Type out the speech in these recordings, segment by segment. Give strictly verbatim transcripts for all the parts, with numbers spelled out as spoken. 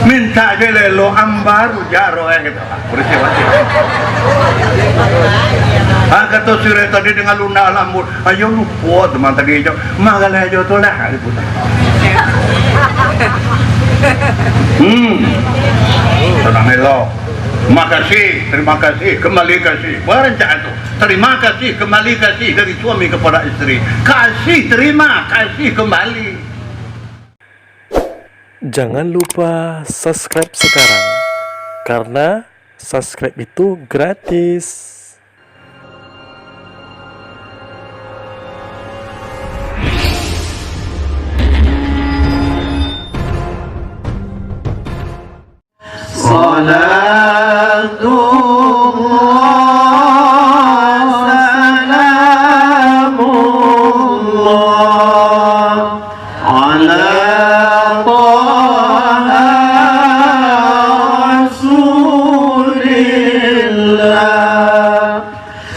Mintak jo elok-elok, ambar rujak roh, eh, kato. Barasiah-barasiah. Ah, kato si Reh tadi dengan lunak lambut, "Ayo lupo tu mah tadi jo, mah galeh jo tu lah," diputar. Hmm. Tanah elok. Makasih, terima kasih, kembali kasih. Barancak tu. Terima kasih, kembali kasih dari suami kepada isteri. Kasih, terima, kasih, kembali. Jangan lupa subscribe sekarang, karena subscribe itu gratis. Salatullah, salamullah, ala Taha Rasulillah.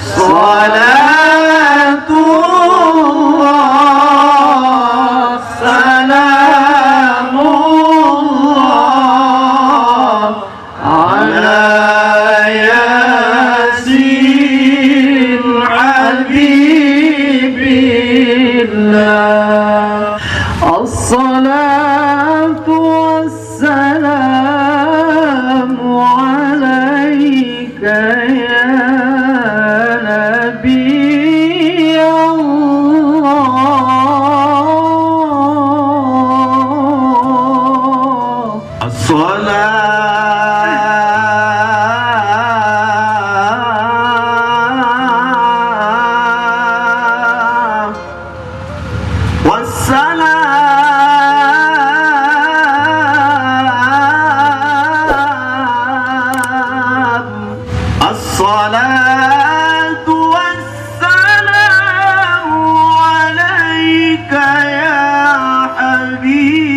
Salatullah, salamullah, ala Yasin Habibillah. Assalatu wassalamu alaika ya Nabi Allah. Assalam. Wassalam. Assalatu wassalamu alaika ya Habiballah.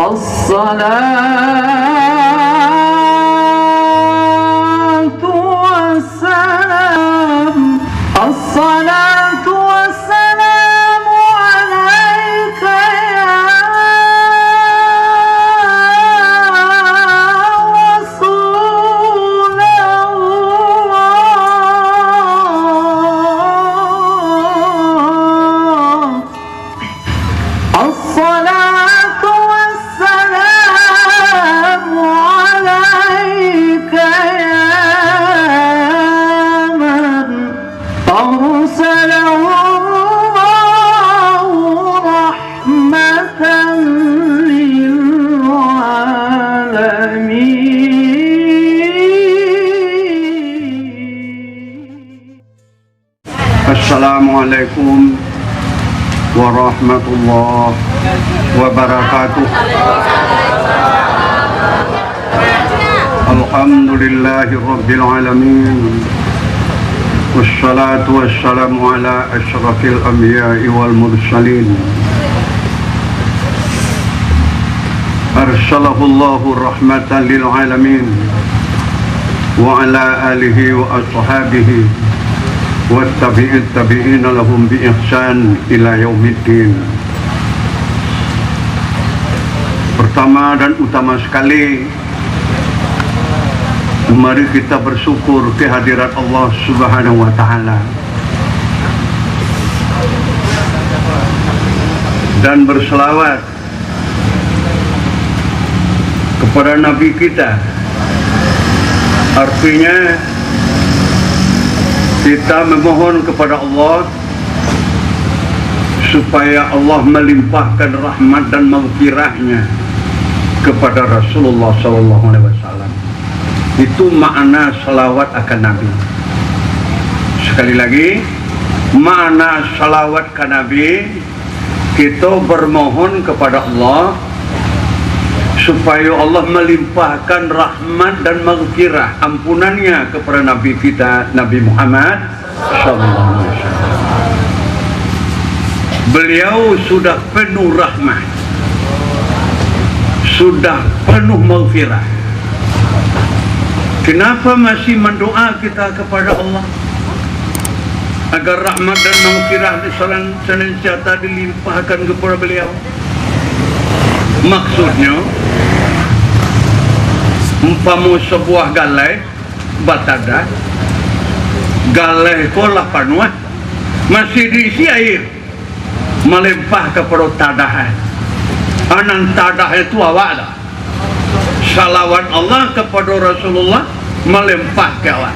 Assalatu wassalam. Assalatu wassalamu alaika ya Rasulullah. Assalatu wassalamu alaika ya man arsalahu Allahu rahmatan lil alamin. Assalamualaikum warahmatullahi wabarakatuh. Alhamdulillahirabbil alamin. Wassalatu wassalamu ala asyrafil anbiya'i wal mursalin. Arsalahullahu rahmatan lil alamin, wa ala alihi wa ashabihi wa tabi'in tabi'ina lahum bi ihsan ila yaumiddin. Pertama dan utama sekali, mari kita bersyukur kehadirat Allah Subhanahu wa Ta'ala dan berselawat kepada Nabi kita. Artinya, kita memohon kepada Allah supaya Allah melimpahkan rahmat dan maghfirah-Nya kepada Rasulullah sallallahu alaihi wasallam. Itu makna salawat akan Nabi. Sekali lagi, makna salawat ka Nabi, kito bermohon kepada Allah, supayo Allah melimpahkan rahmat dan maghfirah, ampunan-Nya kepada Nabi kita, Nabi Muhammad, sallallahu alaihi wasallam. Beliau sudah penuh rahmat, sudah penuh maghfirah. Kenapa masih mendoa kita kepada Allah? Agar rahmat dan maghfirah di salan-, senantiasa dilimpahkan kepada beliau. Maksudnyo, umpamo sabuah galeh batadah, galeh ko lah panuah, masih diisi aia, malimpah kapado tadah. A nan tadah itu awak lah. Salawat Allah kapado Rasulullah malimpah ka awak.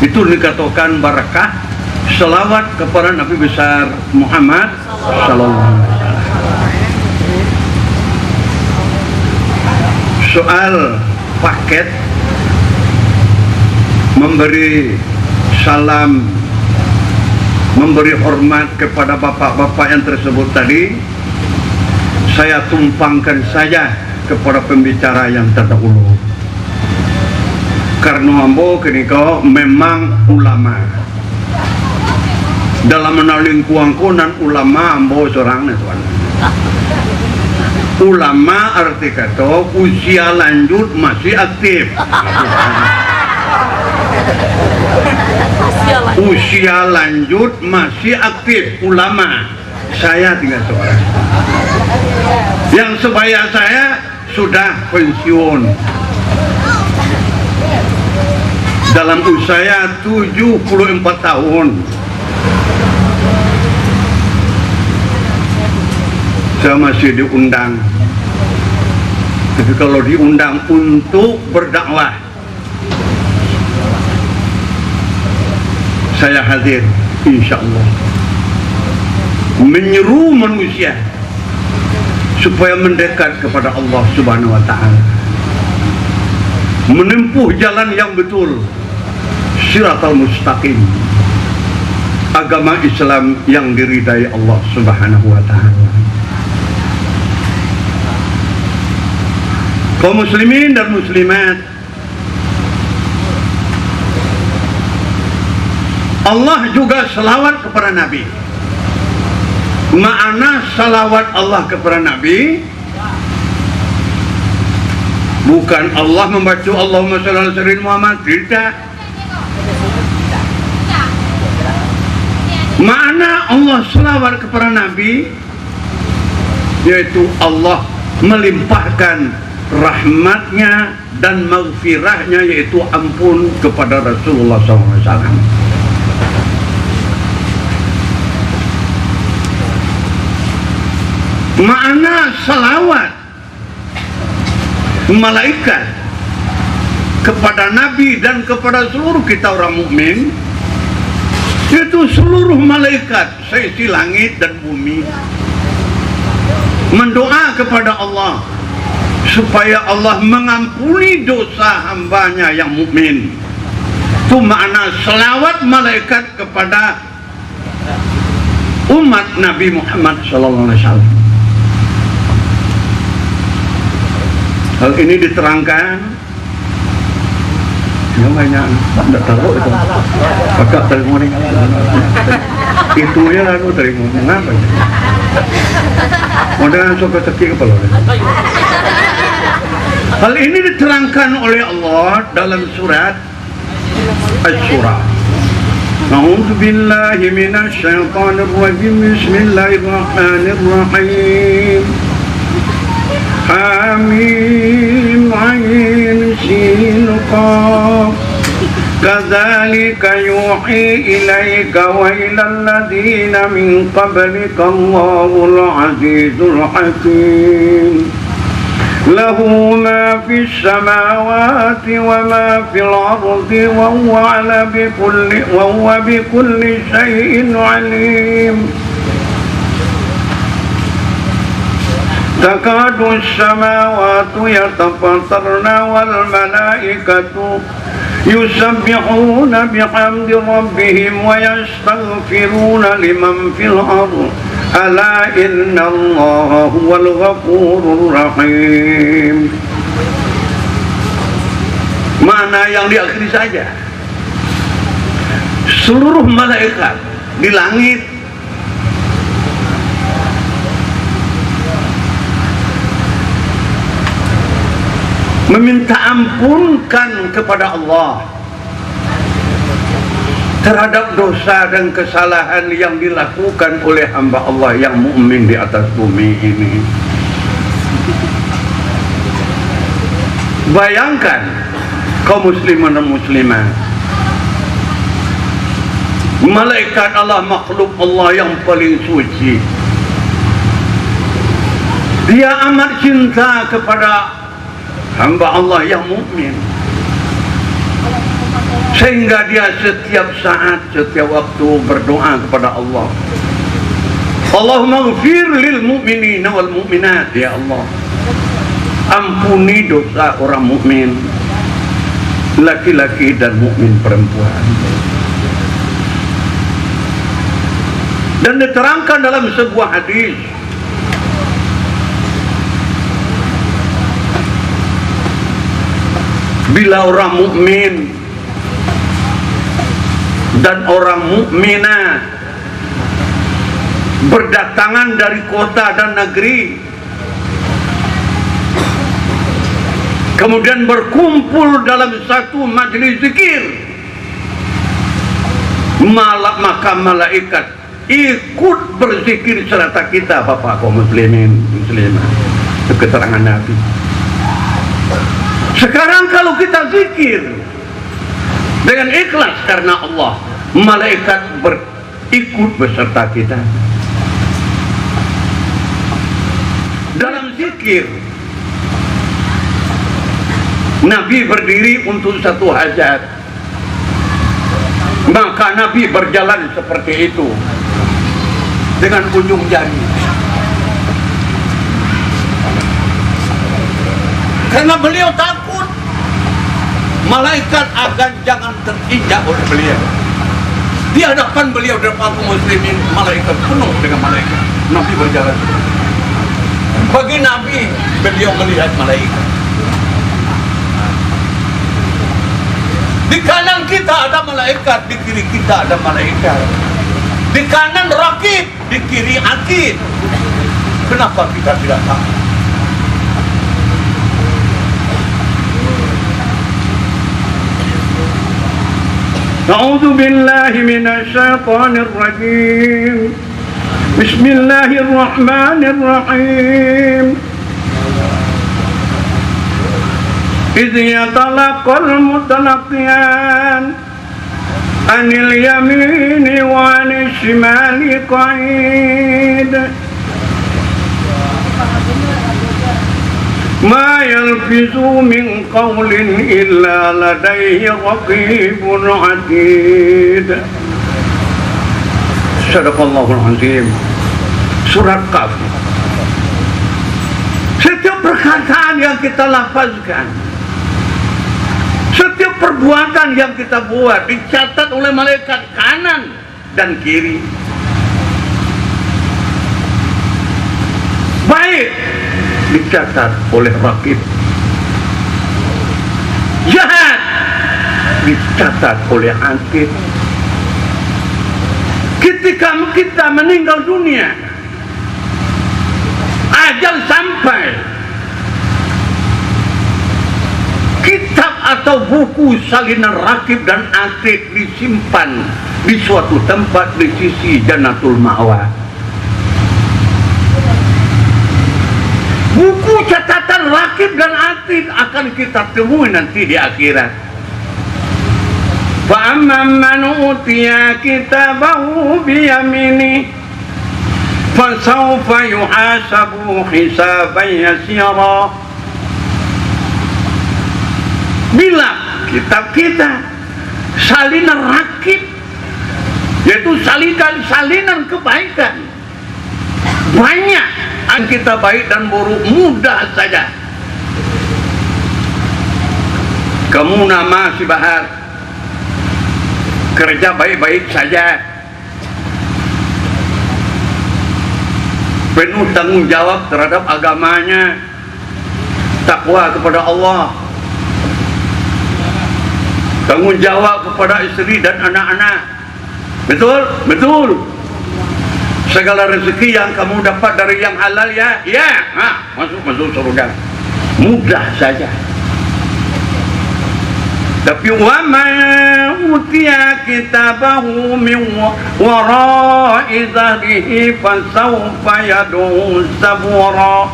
Itu dikatokan barakah salawat kapado Nabi Besar Muhammad sallallahu alaihi wasallam. Soal paket memberi salam, memberi hormat kepada bapak-bapak yang tersebut tadi, saya tumpangkan saja kepada pembicara yang terdahulu. Karano ambo kiniko memang ulama. Dalam manalingkuang ko nan ulama ambo sorang ni, tuan. Ulama arti kato usia lanjut masih aktif. Usia lanjut masih aktif, ulama. Saya tinggal seorang. Yang sebaya saya sudah pensiun. Dalam usia tujuh puluh empat tahun, saya masih diundang. Tapi kalau diundang untuk berdakwah, saya hadir, insya Allah. Menyeru manusia supaya mendekat kepada Allah Subhanahu wa Ta'ala. Menempuh jalan yang betul, siratal mustaqim. Agama Islam yang diridai Allah Subhanahu wa Ta'ala. Kaum muslimin dan muslimat, Allah juga salawat kepada Nabi. Makna salawat Allah kepada Nabi, bukan Allah membaca Allahumma shalli ala sayyidina Muhammad, tidak. Makna Allah salawat kepada Nabi, yaitu Allah melimpahkan rahmatnya dan maghfirahnya, yaitu ampun kepada Rasulullah sallallahu alaihi wasallam. Makna salawat malaikat kepada Nabi dan kepada seluruh kita orang mukmin, yaitu seluruh malaikat seisi langit dan bumi, mendoa kepada Allah supaya Allah mengampuni dosa hambanya yang mukmin. Itu makna salawat malaikat kepada umat Nabi Muhammad sallallahu alaihi wasallam. Hal ini diterangkan, ya, banyak, ndak tahu itu. Kakak terima ni. Itu ya lalu terima. Mengapa? Modal suka sakit kepala. Hal ini diterangkan oleh Allah dalam surat Asy-Syura. A'udzu billahi minasy syaithanir rajim. Bismillahirrahmanirrahim. Hamim, Ain, Sin, Qaf. Kadzalika yuhi ilaika wa ilal ladzina min qablika Allahul Azizul Hakim. Lahu ma fis samawati wa ma fil ardi wa huwa ala bikulli, wa huwa bikulli syai'in alim. Takadu samawatu yatafattarna wal malaikatu yusabbihuna bihamdi rabbihim wa yastaghfiruna liman fil ard. Ala innallaha huwal ghafurur rahim. Makna yang diakhiri saja. Seluruh malaikat di langit meminta ampunkan kepada Allah. terhadap dosa dan kesalahan yang dilakukan oleh hamba Allah yang mukmin di atas bumi ini. Bayangkan, kaum muslimin dan muslimat, malaikat Allah, makhluk Allah yang paling suci, dia amat cinta kepada hamba Allah yang mukmin, sehingga dia setiap saat, setiap waktu berdoa kepada Allah, "Allahumma ghfir lil mu'minina wal mu'minat, ya Allah, ampuni dosa orang mukmin laki-laki dan mukmin perempuan." Dan diterangkan dalam sebuah hadis, bila orang mukmin dan orang mukminah berdatangan dari kota dan negeri, kemudian berkumpul dalam satu majlis zikir, mala-, maka malaikat ikut berzikir serta kita, Bapak kaum muslimin, muslimat. Itu keterangan Nabi. Sekarang kalau kita zikir dengan ikhlas karena Allah, malaikat ber-, ikut beserta kita. Dalam zikir, Nabi berdiri untuk satu hajat. Maka Nabi berjalan seperti itu dengan ujung jari. Karena beliau takut malaikat akan jangan terinjak oleh beliau. Di hadapan beliau, di hadapan kaum muslimin, malaikat penuh dengan malaikat. Nabi berjalan. Bagi Nabi, beliau melihat malaikat. Di kanan kita ada malaikat, di kiri kita ada malaikat. Di kanan Rakib, di kiri Atid. Kenapa kita tidak tahu? A'udzu billahi minasy syaithanir rajim. Bismillahirrahmanirrahim. Idz yatalaqal mutalaqiyan anil yamini wa anil shimali qa'id. Ma yalfizu min qawlin illa ladaihi raqibun atid. Sadaqallahul azim. Surat Qaf. Setiap perkataan yang kita lafazkan, setiap perbuatan yang kita buat dicatat oleh malaikat kanan dan kiri. Baik dicatat oleh Rakib, jahat dicatat oleh Atid. Ketika kita meninggal dunia, ajal sampai, kitab atau buku salinan Rakib dan Atid disimpan di suatu tempat di sisi Jannatul Ma'wa. Buku catatan Rakib dan Atid akan kita temui nanti di akhirat. Fa amman man utiya kitabahu biyaminih, fasaufa yuhasabu hisaban yasira. Bila kitab kita, salinan Rakib, yaitu salinan-salinan kebaikan, banyak, an kita baik dan buruk mudah saja. Kamu nama si Bahar, kerja baik-baik saja, penuh tanggung jawab terhadap agamanya, takwa kepada Allah, tanggung jawab kepada isteri dan anak-anak. Betul? Betul. Segala rezeki yang kamu dapat dari yang halal, ya? Ya. Ha, masuk, masuk surga. Mudah saja. Tapi, "Wa man utiya kitabahu min wara'i zahrihi fasaufa yad'u sabura."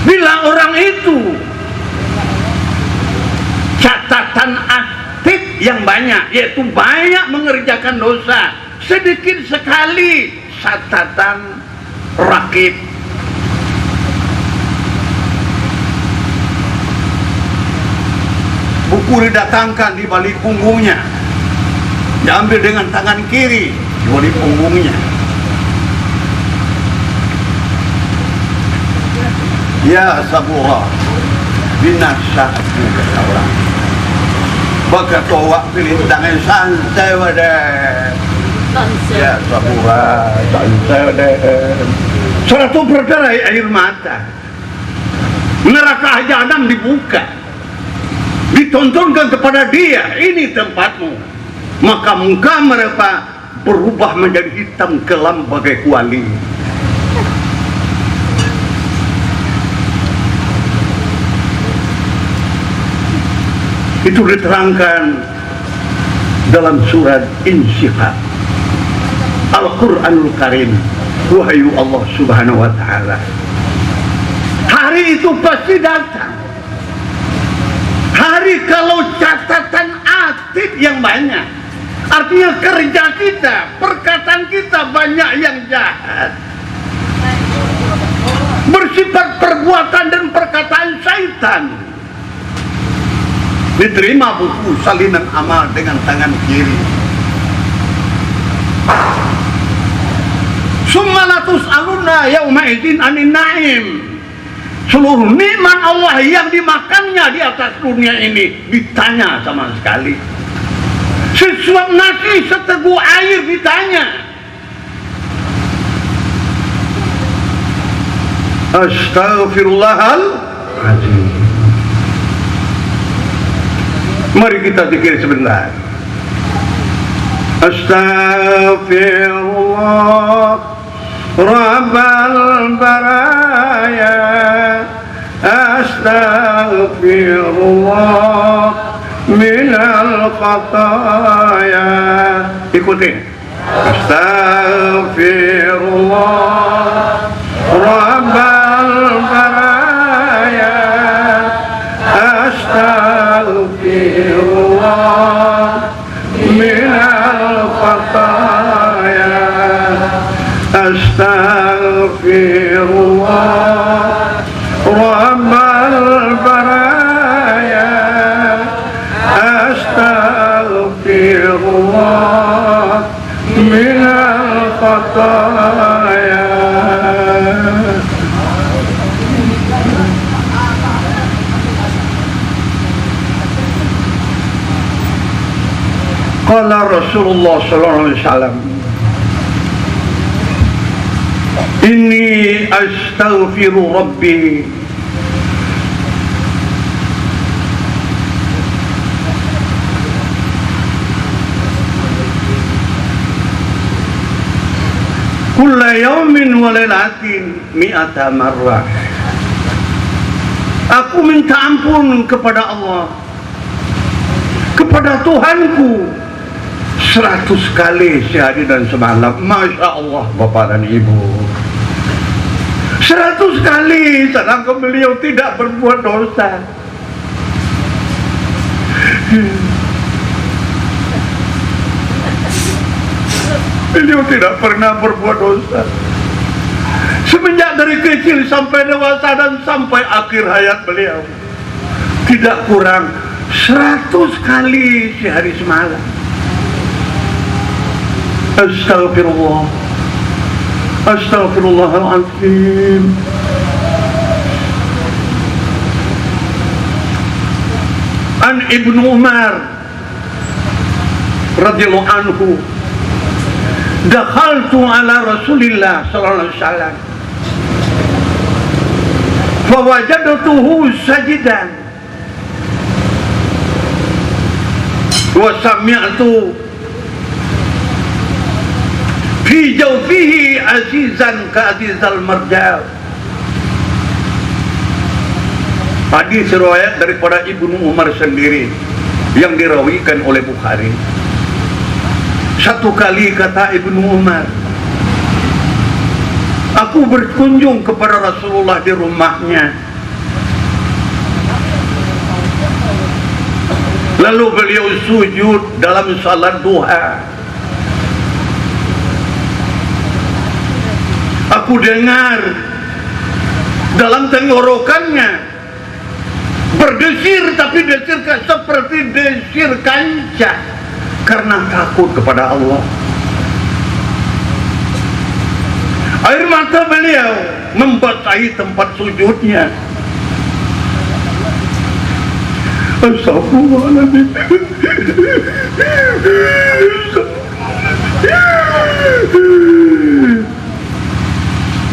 Bila orang itu catatan atid yang banyak, yaitu banyak mengerjakan dosa, sedikit sekali catatan rakib. Buku didatangkan di balik punggungnya, diambil dengan tangan kiri, di balik punggungnya. Ya sabura, binasa aku, kata orang. Bakato awak pilih tangan santai wadah. Santai. Ya sabura, santai wadah. Saratu berderai air mata. Neraka jahanam dibuka, ditontonkan kepada dia, "Ini tempatmu." Maka muka mereka berubah menjadi hitam kelam bagai kuali. Itu diterangkan dalam surat Insyiqaq, Al-Quranul Karim, wahyu Allah Subhanahu wa Ta'ala. Hari itu pasti datang. Hari kalau catatan atid yang banyak, artinya kerja kita, perkataan kita banyak yang jahat, bersifat perbuatan dan perkataan syaitan. Diterima buku salinan amal dengan tangan kiri. "Summa latus'alunna yauma idzin anin na'im." Seluruh nikmat Allah yang dimakannya di atas dunia ini ditanya sama sekali. Sesuap nasi, seteguk air ditanya. Astaghfirullahaladzim. Mari kita zikir sebentar. Astaghfirullah Rabbal baraya. Astaghfirullah minal khataya. Ikuti. Astaghfirullah Rabbal baraya. Astaghfirullah minal khataya. Astaghfirullah Rabbal baraya. Astaghfirullah minal khataya. Qala Rasulullah sallallahu alaihi wasallam, "Inni astaghfiru Rabbi kulla yaumin wa lailatin mi'ata marrah." Aku minta ampun kepada Allah, kepada Tuhanku, seratus kali sehari dan semalam. Masya Allah, Bapak dan Ibu. Seratus kali, sedangkan beliau tidak berbuat dosa. Beliau tidak pernah berbuat dosa. Semenjak dari kecil sampai dewasa dan sampai akhir hayat beliau, tidak kurang seratus kali sehari semalam. Astaghfirullah. Astaghfirullahaladzim. An Ibnu Umar radhiyallahu anhu, dakhaltu ala Rasulillah sallallahu alaihi wasallam, fawajadtuhu sajidan, wa sami'tu fi jawfihi azizan ka azizal marjal. Hadis riwayat daripada Ibnu Umar sendiri. yang dirawikan oleh Bukhari. Satu kali, kata Ibnu Umar, aku berkunjung kepada Rasulullah di rumahnya. Lalu beliau sujud dalam salat duha. Aku dengar dalam tenggorokannya berdesir, tapi desir ka-, seperti desir kancah karena takut kepada Allah. Air mata beliau membasahi tempat sujudnya. Astagfirullahaladzim.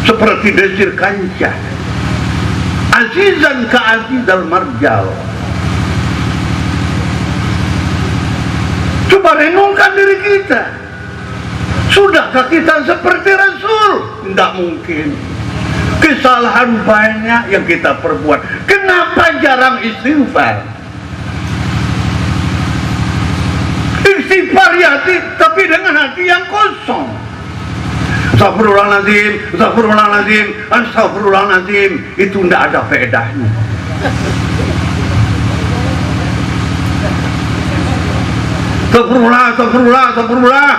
Seperti desir kancah. Azizan ka azizal marjal. Coba renungkan diri kita. Sudahkah kita seperti Rasul? Ndak mungkin. Kesalahan banyak yang kita perbuat. Kenapa jarang istighfar? Istighfar ya hati, tapi dengan hati yang kosong. Astagfirullahaladzim, astagfirullahaladzim, astagfirullahaladzim. Itu ndak ada faedahnya. Astagfirullah, astagfirullah, astagfirullah.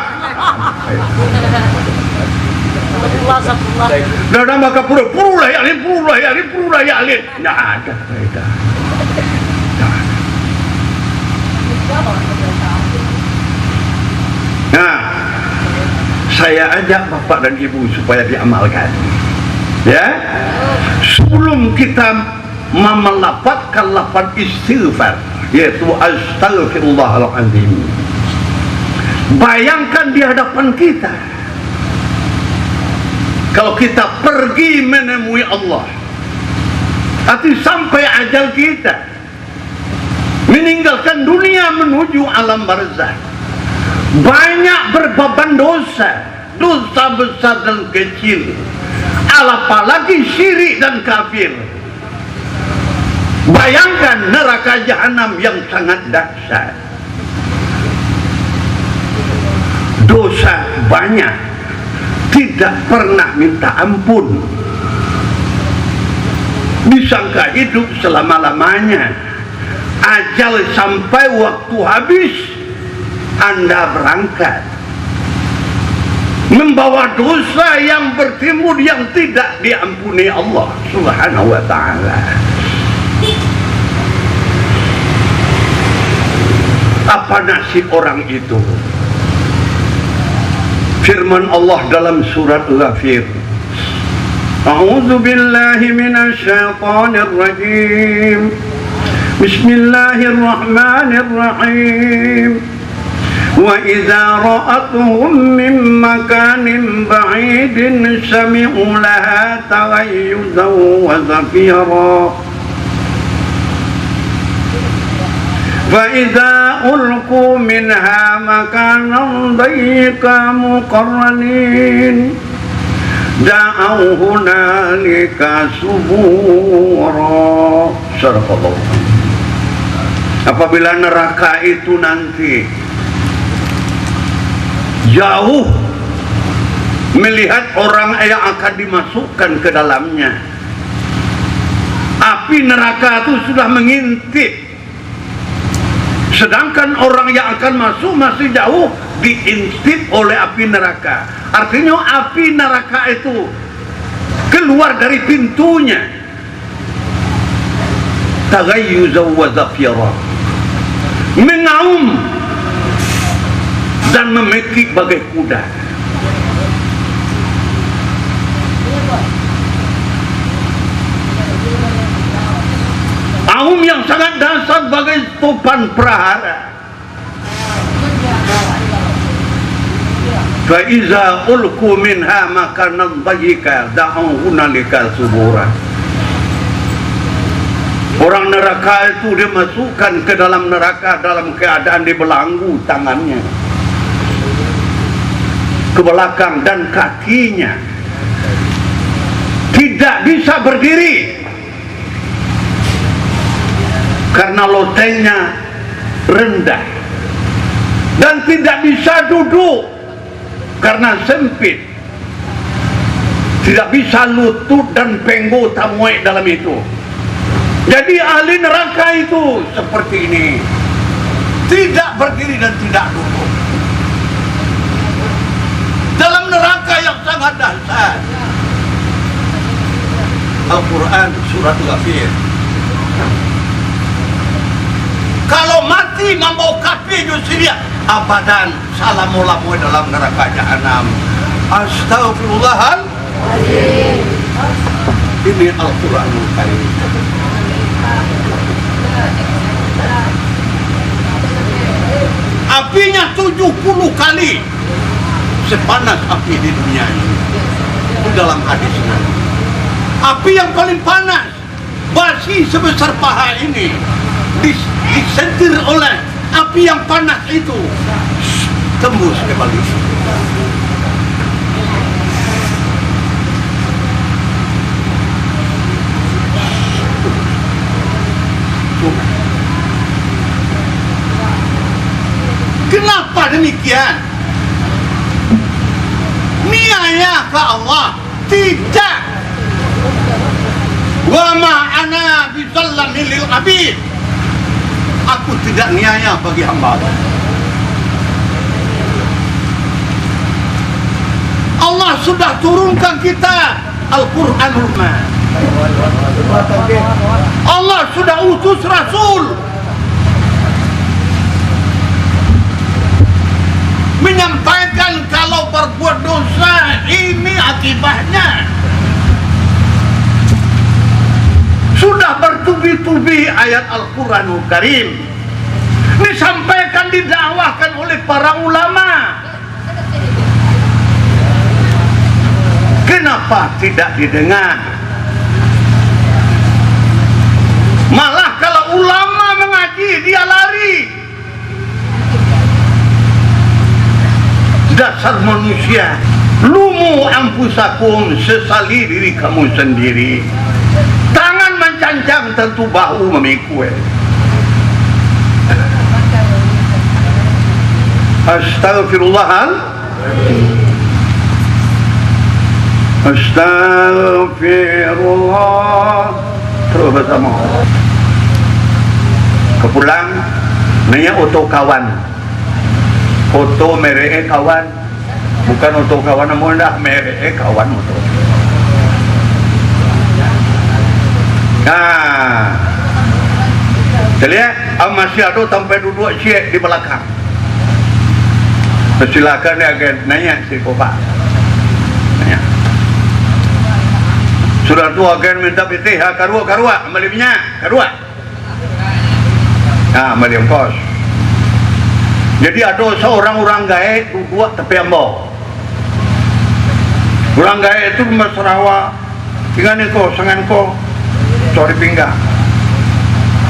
Astagfirullah, astagfirullah. Dah, dah, maka pura, pura lah, ya, ni, pura lah, ya, ni, pura lah, ya, ni. Ndak ada faedah. Ndak ada. Nah, saya ajak bapak dan ibu supaya diamalkan. Ya. Sebelum kita memelafazkan lafaz istighfar, yaitu astagfirullahaladzim. Bayangkan di hadapan kita, kalau kita pergi menemui Allah, arti sampai ajal kita, meninggalkan dunia menuju alam barzah. Banyak berbaban dosa, dosa besar dan kecil, apalagi syirik dan kafir. Bayangkan neraka jahanam yang sangat dahsyat. Dosa banyak, tidak pernah minta ampun. Disangka hidup selama-lamanya. Ajal sampai, waktu habis, Anda berangkat. Membawa dosa yang bertimbun yang tidak diampuni Allah Subhanahu wa Ta'ala. Apa nasib orang itu? Firman Allah dalam surat Ghafir, A'udzu billahi minasy syaithanir rajim. Bismillahirrahmanirrahim. Wa idza ra'atuhum min makanin ba'idin sami'u laha taghayyuzan wa zafira. Fa idza ulqu minha makanan dayyiqan muqarranin, da'au hunalika subura. Sadaqallah. Apabila neraka itu nanti jauh melihat orang yang akan dimasukkan ke dalamnya, api neraka itu sudah mengintip. Sedangkan orang yang akan masuk masih jauh, diintip oleh api neraka. Artinya, api neraka itu keluar dari pintunya. Taghayyuzan wa zafira. Mengaum dan memekik bagai kuda. Aum yang sangat dahsyat bagai topan prahara. Fa iza ulqu minha makanan dayyiqa da'au hunalika subura. Orang neraka itu dimasukkan ke dalam neraka dalam keadaan dibelanggu tangannya ke belakang dan kakinya tidak bisa berdiri karena lotengnya rendah, dan tidak bisa duduk karena sempit. Tidak bisa lutut dan penggo tamuek dalam itu. Jadi ahli neraka itu seperti ini, tidak berdiri dan tidak duduk. Dalam neraka yang sangat dahsyat. Al-Quran, Surat Ghafir. Kalau mati mambawa kafir jo siriah, abadan, salamo-lamo dalam neraka jahanam. Astagfirullahaladzim. Ini Al-Quranul Karim. Apinya tujuh puluh kali sepanas api di dunia ini. Itu dalam hadis Nabi. Api yang paling panas, basi sebesar paha ini, dis-, disentir oleh api yang panas itu, tembus ke balik. Kenapa demikian? Niaya ka Allah? Tidak. Wa ma ana bizallamin lil abid. Aku tidak niaya bagi hamba. Allah sudah turunkan kitab Al-Quranul Ma-, Allah sudah utus Rasul menyampaikan kalau berbuat dosa ini akibatnya. Sudah bertubi-tubi ayat Al-Quranul Karim disampaikan, didakwahkan oleh para ulama. Kenapa tidak didengar? Malah kalau ulama mengaji, dia lari. Dasar manusia, lumu anfusakum, sesali diri kamu sendiri. Tangan mancancang, tantu bahu mamikul. Astagfirullahal-, Astagfirullah. Terus basamo. Kapulang, naiak oto kawan. Oto merek e kawan. Bukan oto kawan, namo ndak, merek e kawan oto. Nah. Kita lihat, ah, masih ado tampek duduak ciek di balakang. Persilakan dek agen, naiak siko, Pak. Naiak. Sudah tu agen minta pitih, ha, karuak, karuak, mambali minyak, karuak. Ha, mambali ongkos. Jadi ado saurang urang gaek duduak tapi ambo. Urang gaek tu basarawa, Pinggan ko, sangan ko, cari pinggan.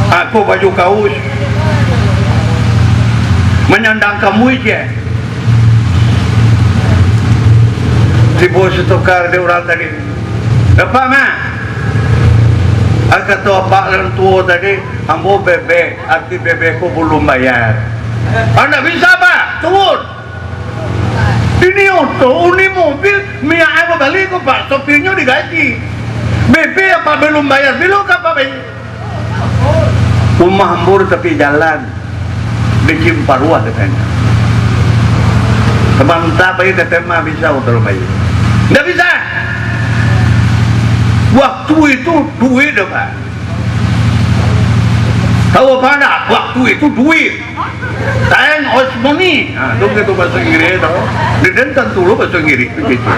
Ako baju kaus, manyandang kamuik je. Tibo satukar dek urang tadi. Apak, Mak? Ah, kato apak nan tuo tadi, ambo bebek, arti bebek ko balun bayar. Ah, ndak bisa, Pak. Turun. Ini oto, ini mobil, minyak apo bali ko, Pak, sopirnyo digaji. Bebek apak balun bayar, bilo ka apak bayar? Rumah ambo di tapi jalan, di Cimparuah, katonyo. Sabanta pai ka Tema bisa, oto bayar. Ndak bisa. Waktu itu duit, Pak. Tahu apa ndak? Waktu itu duit. Time was money. Ha, tu gitu bahasa Inggris tu. Dia kan tantu lo bahasa Inggris tu gitu.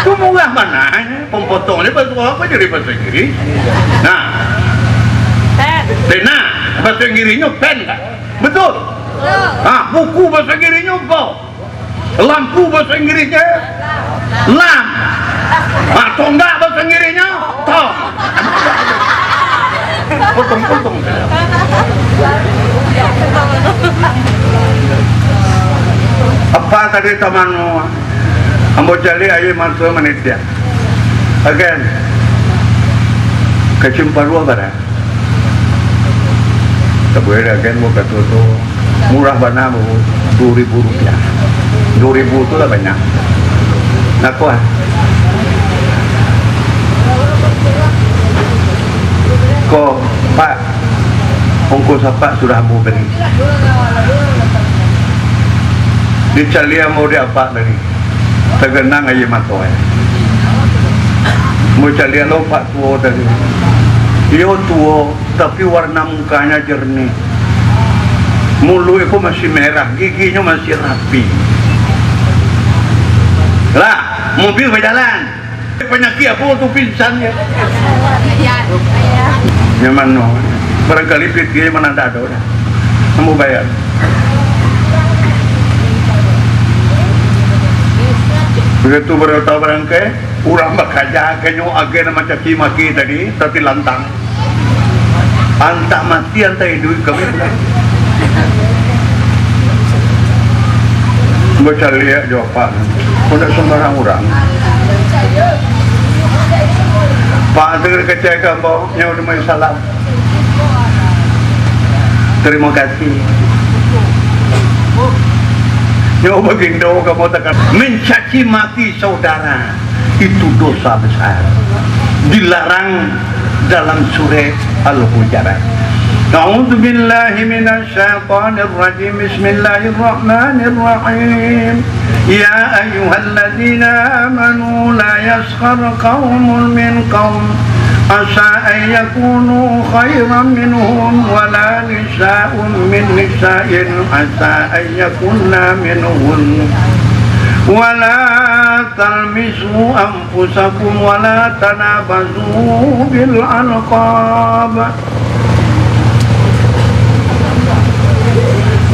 Tu murah mana? Pemotong ni bahasa apa jadi bahasa Inggris? Nah. Pen. Pena. Bahasa Inggrisnya pen kan? Betul? Betul. Ha, buku bahasa Inggrisnya apa? Lampu bahasa Inggrisnya lamp. Ah, tonggak bahasa Inggrisnya tong. Potong-potong. Apa tadi taman mau? Ambo cari air mata manitia. Again. Kacimparua barang. Sabuah agen bakato tu, murah bana, Bu, duo ribu rupiah. Duo ribu tu lah banyak. Nah, ko ah. Ko, Pak, ongkos Apak sudah ambo bari. Dicaliak ambo dek Apak tadi. Taganang aia mato, eh. Ambo caliak lo Pak tuo tadi. Iyo tuo, tapi warna mukanya jernih. Muluik ko masih merah, giginyo masih rapi. Lah, mobil bajalan. Panyakik apo tu pingsan nyo? Nyaman no. Barangkali pitia mah ndak ado dah. Ambo bayar. Baitu baru tahu barangkai, urang bakaja, kanyo agen nan mancaci maki tadi, tapi lantang. Antah mati, antah iduik kami pulang. Bacaliak jo Apak. Kok ndak sambarang urang. Pak, tu kecek ka ambo, nyo udah main salam. Terima kasih. Nyo bagindo ka ambo takan. Mencaci maki saudara. Itu dosa besar. Dilarang dalam surah Al-Hujurat. A'udzubillahi minasyaitonirrajim. Bismillahirrahmanirrahim. Ya ayyuhalladzina amanu la yaskhar qaumun min qaum asa an yakunu khairan minhum wala nisa'un min nisa'in asa an yakunna minhun. Wala talmizu anfusakum wala tanabazu bil alqab.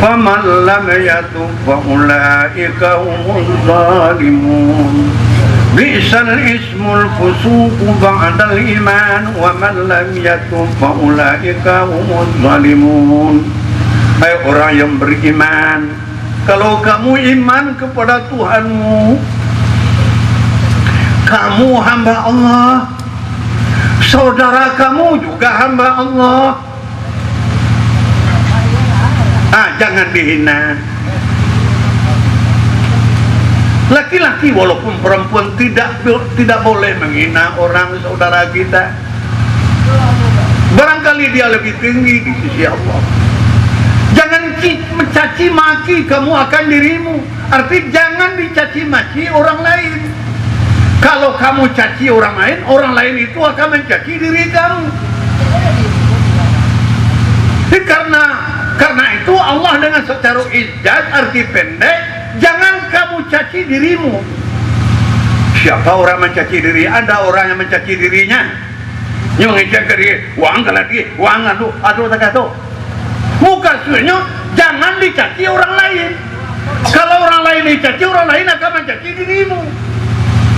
Faman lam yatub fa ulaika humuz zalimun. Bi'sal ismul fusuqu ba'dal iman wa man lam yatub fa ulaika humuz zalimun. Hai orang yang beriman, kalau kamu iman kepada Tuhanmu, kamu hamba Allah, saudara kamu juga hamba Allah. Ah, jangan dihina. Laki-laki walaupun perempuan tidak, tidak boleh menghina orang saudara kita. Barangkali dia lebih tinggi di sisi Allah. Jangan ci-, mencaci maki kamu akan dirimu. Arti jangan dicaci maki orang lain. Kalau kamu caci orang lain, orang lain itu akan mencaci diri kamu. Jadi karena, karena itu Allah dengan secara ijaz, arti pendek, jangan kamu caci dirimu. Siapa orang mencaci diri? Ada orang yang mencaci dirinya. Nyo ngecek ka diri, "Wang kaladi, wang anu, ado tagah tu." Mukasuiknyo, jangan dicaci orang lain. Kalau orang lain dicaci, orang lain akan mencaci dirimu.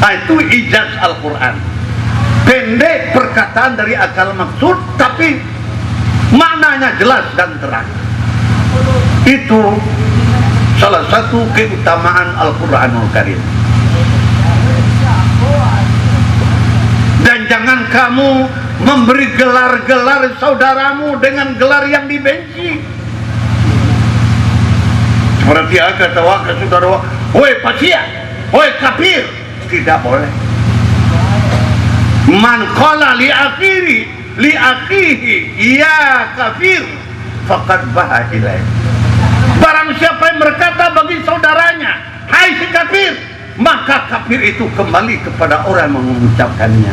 Ah, itu ijaz Al-Quran. Pendek perkataan dari akal maksud, tapi maknanya jelas dan terang. Itu salah satu keutamaan Al-Quranul Karim. Dan jangan kamu memberi gelar-gelar saudaramu dengan gelar yang dibenci. Seperti apa kata awak ke saudara awak, "Woi pasia, woi kafir." Tidak boleh. Man qala li akhiri, li akhihi, "Ya kafir," faqad ba'a ilaih. Barang siapa yang berkata bagi saudaranya, "Hai si kafir," maka kafir itu kembali kepada orang yang mengucapkannya.